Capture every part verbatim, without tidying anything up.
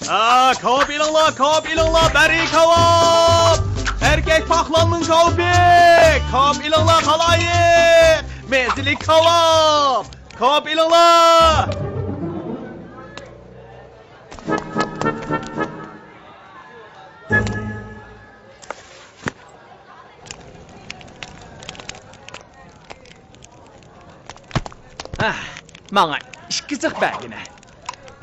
ھە، كاۋاپ ئېلىڭلار، كاۋاپ ئېلىڭلار، بەررى كاۋاپ! ئەركەك پاخلاننىڭ كاۋىپى! كاۋاپ ئېلىڭلار، خالايىق! مەززىلىك كاۋاپ! كاۋاپ ئېلىڭلار! ھە، ماڭا ئىككى زىق بەرگىنە.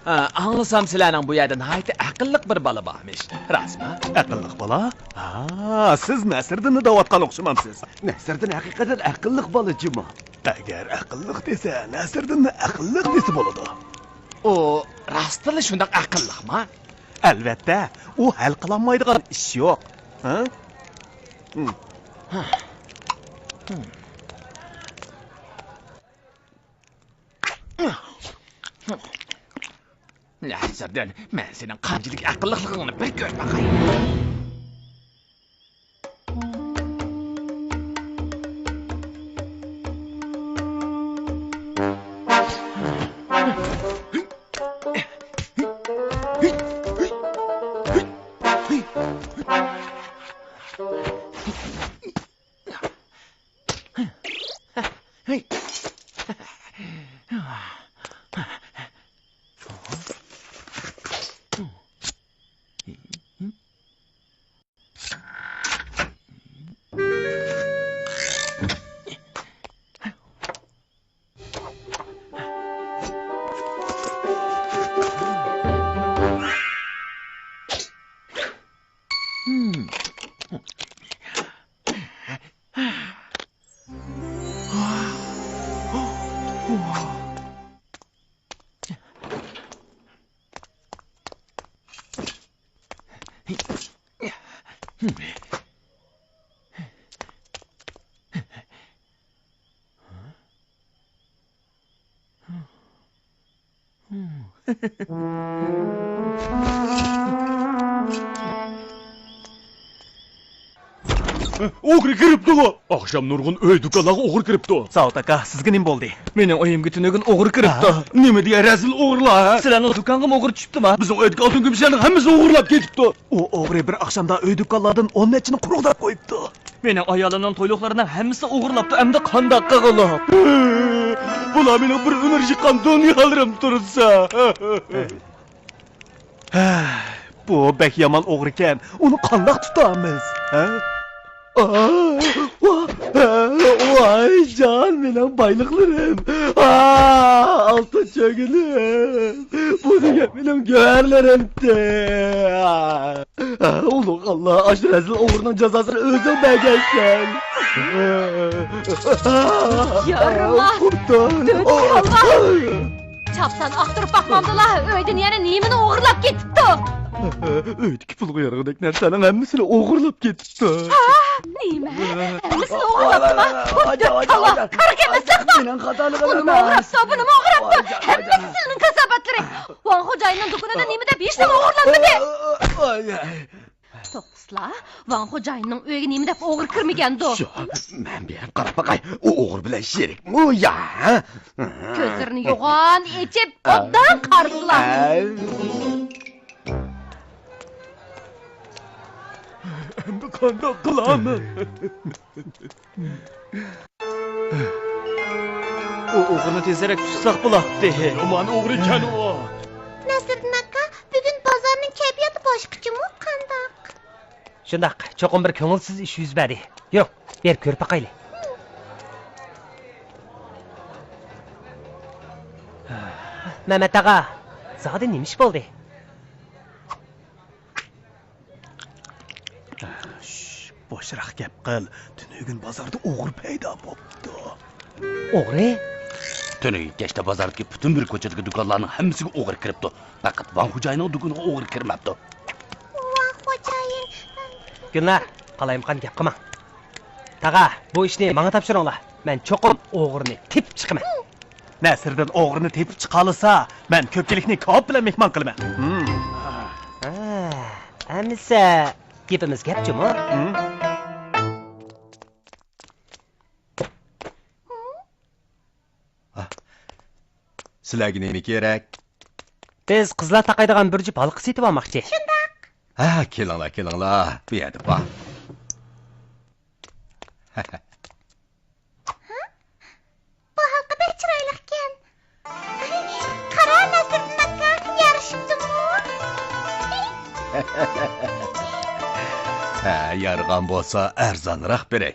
ھە، ئاڭلىسام، سىلەرنىڭ بۇ يەردە ناھايىتى ئەقىللىق بىر بالا بارمىش. راستمۇ؟ ئەقىللىق بالا؟ ھا، سىز نەسىردىننى دەۋاتقان ئوخشىمامسىز؟ نەسىردىن ھەقىقەتەن ئەقىللىق بالا جۇمۇ. ئەگەر ئەقىللىق دېسە، نەسىردىننى ئەقىللىق دېسە بولىدۇ. ئۇ راستتىنلا شۇنداق ئەقىللىقمۇ؟ ئەلۋەتتە، ئۇ ھەل قىلالمايدىغان ئىش يوق. ھە؟ ھىم. ھە. ھىم. نەسىردىن، مەن سېنىڭ قانچىلىك ئەقىللىقلىقىڭنى بىر كۆرۈپ باقاي. ئوغرى كىرىپتىغۇ! ئاخشام نۇرغۇن ئۆي دۇكانلارغا ئوغرى كىرىپتۇ. ساۋۇت ئاكا، سىزگە نېمە بولدى؟ مېنىڭ ئۆيۈمگە تۈنۈگۈن ئوغرى كىرىپتۇ. ھە؟ نېمە دېگەن رەزىل ئوغرىلار، ھە؟ سىلەرنىڭ دۇكانغىمۇ ئوغرى چۈشۈپتىما؟ بىزنىڭ ئۆيدىكى ئالتۇن كۈمۈشلەرنىڭ ھەممىسى ئوغرىلاپ كېتىپتۇ. ئۇ ئوغرى بىر ئاخشامدا ئۆي دۇكانلاردىن ئون نەچچىنى قۇرۇقداپ قويۇپتۇ. مېنىڭ ئايالىمنىڭ تويلۇقلىرىنىڭ ھەممىسى ئوغرىلاپتۇ، ئەمدى قانداق قىغىلى؟ بۇلار مېنىڭ بىر ئۆمۈر يىغقان دۇنيالىرىم تۇرسا. ھە، بۇ بەك يامان ئوغرىكەن، ئۇنى قانداق تۇتامىز؟ ھە؟ ۋاي جان، مېنىڭ بايلىقلىرىم! ئا، ئالتۇن چۆگۈنۈم! بۇ دېگەن مېنىڭ گۆھەرلىرىمتى! ئۇلۇغ ئاللا، ئاشۇ رەزىل ئوغرىنىڭ جازاسىنى ئۆزۈڭ بەرگەنسەن! يارىما! دۆت كاللا! چاپسان ئاختۇرۇپ باقمامدىلا، ئۆيدىن يەنە نېمىنى ئوغرىلاپ كېتىپتۇ؟ ئۆيدىكى پۇلغا يارىغۇدەك نەرسىلەرنىڭ ھەممىسىنى ئوغرىلاپ كېتىپتۇ. ھا؟ نېمە؟ ھەممىسىنى ئوغرىلاپتىما؟ بۇ دۆت كاللا قارىغۇ ئەمەسلىقمۇ؟ مېنىڭ خاتالىقىم ئۇنىمۇ ئوغراپتۇ، بۇنىمۇ ئوغراپتۇ. ھەممىسى سىلىنىڭ كاساپەتلىرى. ۋاڭ خوجايىننىڭ دۇكىنىدا نېمە دەپ ھېچنېمە ئوغرىلانمىدى. توختىسىلا، ۋاڭ خوجايىننىڭ ئۆيىگە نېمە دەپ ئوغرى كىرمىگەندۇ؟ شۇ، مەن بېرىپ قاراپ باقاي، ئۇ ئوغرى بىلەن شېرىكمۇ يا؟ كۆزلىرىنى يوغان ئېچىپ، ئوبدان قارىسىلا. ئەمدى قانداق قىلارمەن؟ ئۇ ئوغرىنى تېزرەك تۇتساق بولاتتى. يامان ئوغرى ئىكەن ئۇ. نەسىردىن ئاكا، بۈگۈن بازارنىڭ كەيپىياتى باشقىچىمۇ قانداق؟ شۇنداق، چوقۇم بىر كۆڭۈلسىز ئىش يۈز بەردى. يۈرۈڭ، بېرىپ كۆرۈپ باقايلى. مەمەت ئاغا، زادى نېمە ئىش بولدى؟ شش، بوشراق گەپ قىل. تۈنۈگۈن بازاردا ئوغرى پەيدا بوپتۇ. ئوغرى؟ تۈنۈگۈن كەچتە بازاردىكى پۈتۈن بىر كوچىدىكى دۇكانلارنىڭ ھەممىسىگە ئوغرى كىرىپتۇ. پەقەت ۋاڭ خوجايىننىڭ دۇكىنىغا ئوغرى كىرمەپتۇ. ۋاڭ خوجايىن. گۈلنار، قالايمىقان گەپ قىلماڭ. تاغا، بۇ ئىشنى ماڭا تاپشۇرۇڭلار. مەن چوقۇم ئوغرىنى تېپىپ چىقىمەن. نەسىردىن ئوغرىنى تېپىپ چىقالىسا، مەن كۆپچىلىكنى كاۋاپ بىلەن مېھمان قىلىمەن. ھىم. ھە، ئەمىسە گېپىمىز گەپ جۇمۇ. ھىم. سىلەرگە نېمە كېرەك؟ بىز قىزلار تاقايدىغان بىر جۈپ ھالقا سېتىۋالماقچى. شۇنداق. ھە، كېلىڭلار، كېلىڭلار، بۇ يەردە بار. بۇ ھالقا بەك چىرايلىقكەن. قارا، نەسىردىن ئاكا، يارىشىپتۇمۇ؟ ھە، يارىغان بولسا ئەرزانراق بېرەي.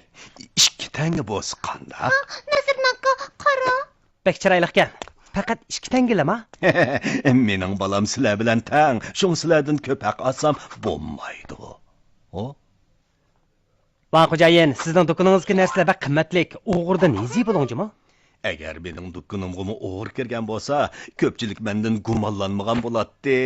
ئىككى تەڭگە بولسا قانداق؟ ھا، نەسىردىن ئاكا، قارا. بەك چىرايلىقكەن. پەقەت ئىككى تەڭگىلىما؟ مېنىڭ بالام سىلەر بىلەن تەڭ، شۇڭا سىلەردىن كۆپ ھەق ئالسام بولمايدۇ. ھو؟ ۋاڭ خوجايىن، سىزنىڭ دۇكىنىڭىزدىكى نەرسىلەر بەك قىممەتلىك، ئوغرىدىن يېزىپ بولۇڭ جۇمۇ. ئەگەر مېنىڭ دۇكىنىمغىمۇ ئوغرى كىرگەن بولسا، كۆپچىلىك مەندىن گۇمانلانمىغان بولاتتى.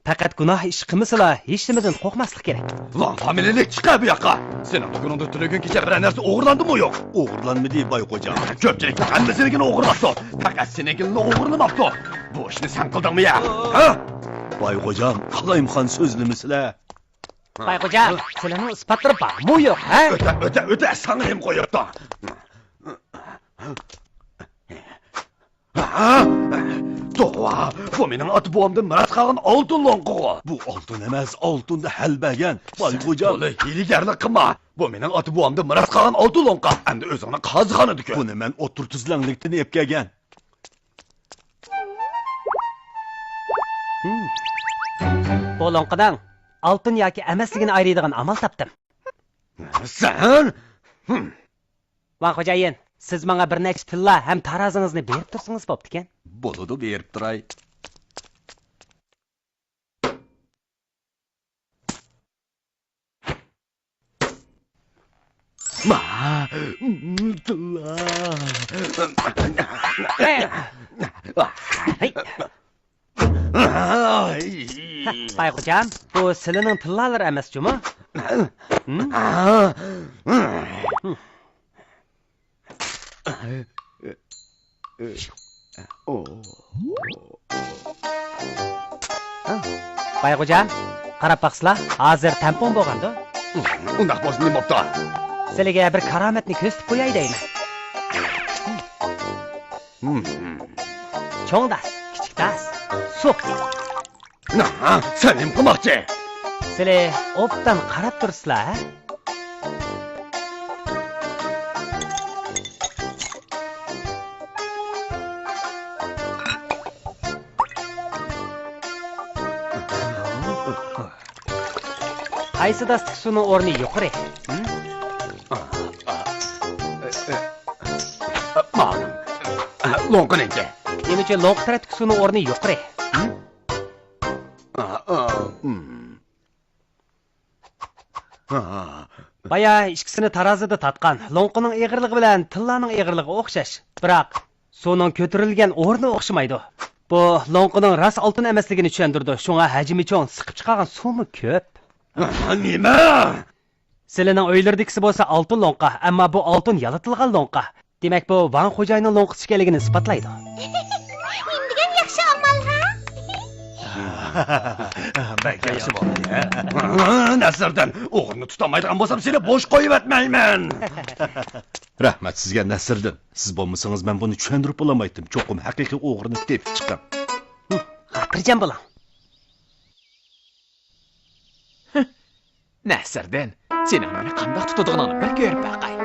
پەقەت گۇناھ ئىش قىلمىسىلا، ھېچنېمىدىن قورقماسلىق كېرەك. ۋاڭ فامىلىلىك، چىقە بۇ ياققا! سېنىڭ دۇكىنىڭدا تۈنۈگۈن كېچە بىرەر نەرسە ئوغرىلاندىمۇ يوق؟ ئوغرىلاندى، باي خوجام. كۆپچىلىكنىڭ ھەممىسىنىڭكىنى ئوغرىلاپتۇ. پەقەت سېنىڭكىنىلا ئوغرىلىماپتۇ. بۇ ئىشنى سەن قىلدىڭمۇ يا؟ ھە؟ باي خوجام، قالايمىقان سۆزلىمىسىلە. باي خوجا، سىلەرنىڭ ئىسپاتلىرى بارمۇ يوق، ھە؟ ئۆتە، ئۆتە، ئۆتە، ساڭا ھېم قويۇپتۇ. ھا؟ توۋا، بۇ مېنىڭ ئاتا بوۋامدىن مىراس قالغان ئالتۇن لوڭقىغۇ. بۇ ئالتۇن ئەمەس، ئالتۇندا ھەل بەرگەن، باي خوجام. تولا ھىيلىگەرلىك قىلما. بۇ مېنىڭ ئاتا بوۋامدىن مىراس قالغان ئالتۇن لوڭقا. ئەمدى ئۆزۈڭنى قازىخانىدا كۆر. بۇنى مەن ئوتتۇرا تۈزلەڭلىكتىن ئېلىپ كەلگەن. ھىم. بۇ لوڭقىنىڭ ئالتۇن ياكى ئەمەسلىكىنى ئايرىيدىغان ئامال تاپتىم. سەن؟ ھىم. ۋاڭ خوجايىن، سىز ماڭا بىر نەچچە تىللا ھەم تارازىڭىزنى بېرىپ تۇرسىڭىز بوپتىكەن. بولىدۇ، بېرىپ تۇراي. ما، تىللا. ھەي. باي خوجام، بۇ سىلىنىڭ تىللالىرى ئەمەس جۇمۇ؟ ھىم؟ باي خوجام، قاراپ باقسىلا، ھازىر تەڭپۇڭ بولغاندۇ؟ ئۇنداق بولسا نېمە بوپتۇ؟ سىلىگە بىر كارامەتنى كۆرسىتىپ قوياي دەيمەن. چوڭ داس، كىچىك داس، سۇ. نا، سەن نېمە قىلماقچى؟ سىلى ئوبدان قاراپ تۇرسىلا، ھە؟ قايسى داستىكى سۇنىڭ ئورنى يۇقىرى؟ ھىم؟ ماڭا. لوڭقىنىڭكى. نېمە ئۈچۈن لوڭقا تەرەپتىكى سۇنىڭ ئورنى يۇقىرى؟ ھىم؟ بايا ئىككىسىنى تارازىدا تارتقان، لوڭقىنىڭ ئېغىرلىقى بىلەن تىللانىڭ ئېغىرلىقى ئوخشاش. بىراق، سۇنىڭ كۆتۈرۈلگەن ئورنى ئوخشىمايدۇ. بۇ لوڭقىنىڭ راست ئالتۇن ئەمەسلىكىنى چۈشەندۈرىدۇ، شۇڭا ھەجمى چوڭ، سىقىپ چىقارغان سۇمۇ كۆپ. نېمە؟ سىلىنىڭ ئۆيلىرىدىكىسى بولسا ئالتۇن لوڭقا، ئەمما بۇ ئالتۇن يالىتىلغان لوڭقا. دېمەك، بۇ ۋاڭ خوجاينىڭ لوڭقىسى ئىكەنلىكىنى ئىسپاتلايدۇ. نېمە دېگەن ياخشى ئامال، ھە؟ بەك ياخشى بولدى. نەسىردىن، ئوغرىنى تۇتالمايدىغان بولسام، سېنى بوش قويۇۋەتمەيمەن. رەھمەت سىزگە، نەسىردىن. سىز بولمىسىڭىز، مەن بۇنى چۈشەندۈرۈپ بولالمايتتىم. چوقۇم ھەقىقىي ئوغرىنى تېپىپ چىقىڭ. خاتىرجەم بولۇڭ. نەسىردىن، سېنىڭ مېنى قانداق تۇتىدىغىنىڭنى بىر كۆرۈپ باقاي.